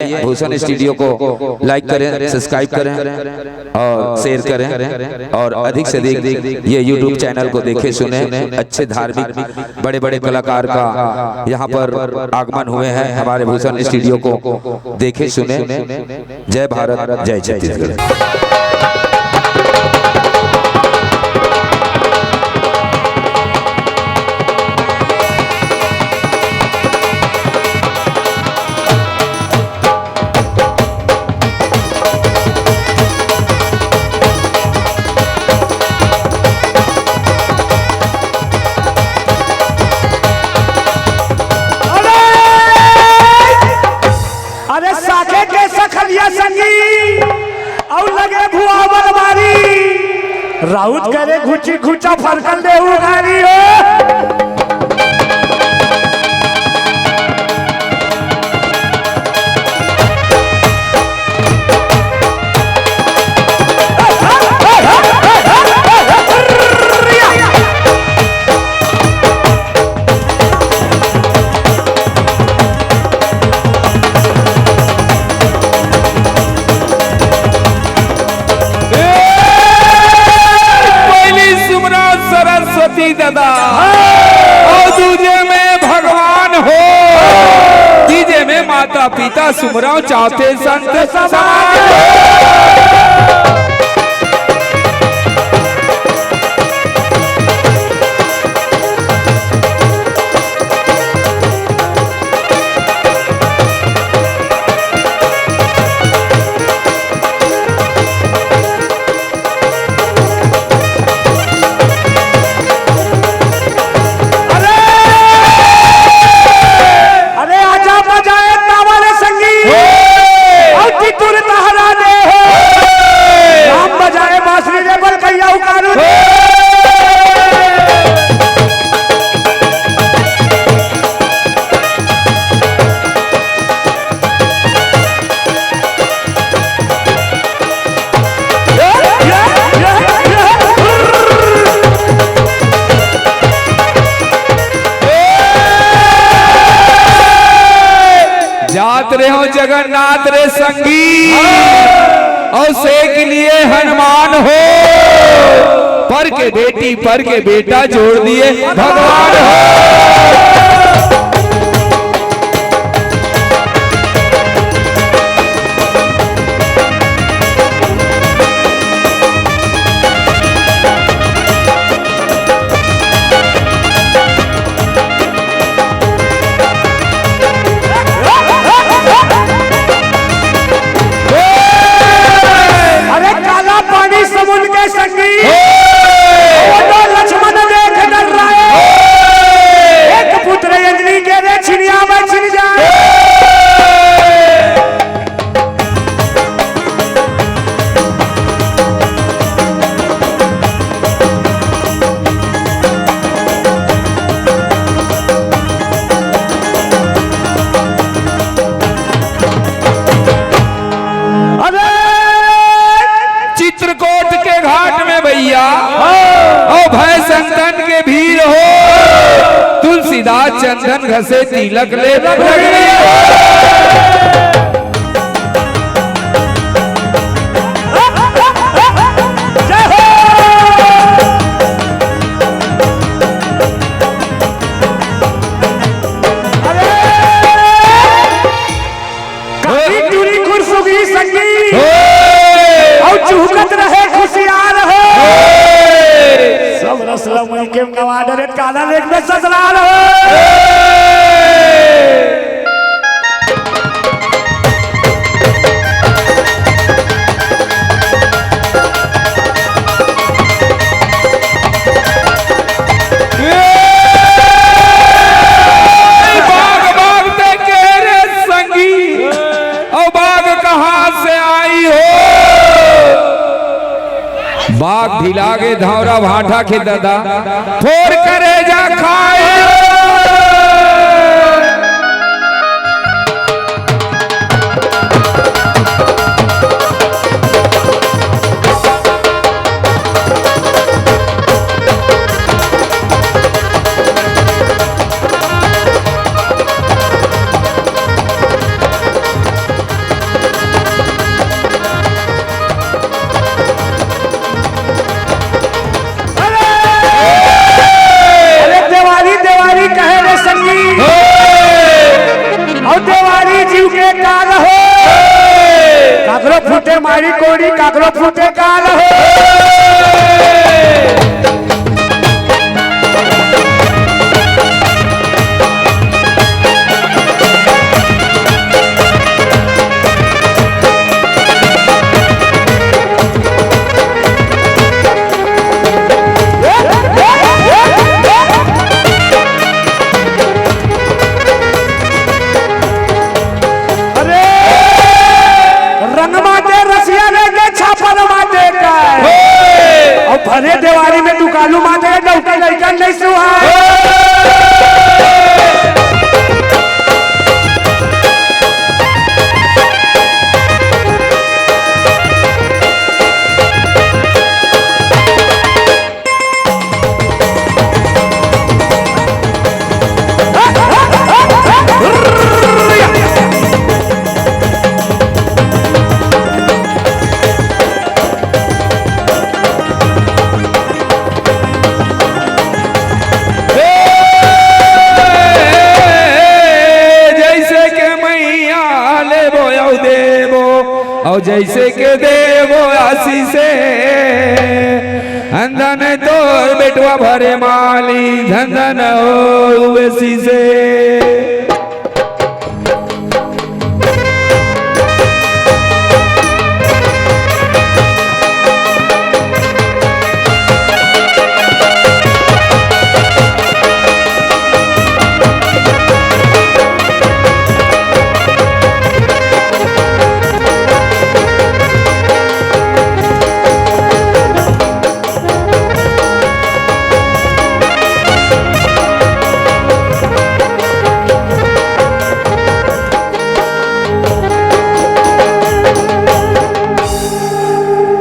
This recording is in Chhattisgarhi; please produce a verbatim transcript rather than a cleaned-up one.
भूषण स्टूडियो को लाइक करें, सब्सक्राइब करें और शेयर करें और अधिक से अधिक ये यूट्यूब चैनल को देखें, सुने। अच्छे धार्मिक बड़े बड़े कलाकार का यहाँ पर आगमन हुए हैं हमारे भूषण स्टूडियो को देखें, सुने। जय भारत, जय छत्तीसगढ़। अरे, अरे साके के सखलिया संगी, अउ लगे भुआवर बारी, राउत करे घुची घुचा फरकल दे उगारी हो। पहली सुमरा सरस्वती दादा, और दूजे में भगवान हो, तीजे में माता पिता सुमरा चाहते संत समाज। अरे, अरे आजा बजाए तावल संगी, अउ तितुर तहरा दे हो। राम बजाए बांसुरी रे बलकैया उकारू। जात रहे हो जगन्नाथ रे संगी, और से के लिए हनुमान हो, पर के बेटी पर के बेटा जोड़ दिए भगवान हो। अरे काला पानी समुद्र के संगी, वो तो लक्ष्मण देख डर रहा है। एक पुत्र अंजलि के रे छिनिया में छिन जाए। अरे चित्रकूट के घाट में भैया, और भय संतन के भीड़ हो, तुलसीदास चंदन घसे तिलक ले रघुवीर हो। जय हो। अरे काली टूरी खुरसुगी संगी, और चुहकत रहे खुशियार हो। सब रसला मई के गवा डरे काला लेख में ससुराल हो। बाग बाग ते के रे संगी, और बाग कहाँ से आई हो? बाग ढिला गे धौरा भाठा के ददा, फोर करेजा खाए। मारी कोरी काकरो फूटे काल हो। अरे, रंग माटे रसिया लेके छापन माटे का। हे! अउ भले देवारी में दुकालू माटे, डौकी लइका नहीं सुहाए। जइसे के मइया लेबो अउ देबो, अउ जइसे के देबो आशीषे, धन धन तोर बेटवा भरे माली, धन धन हो उबे शीशे।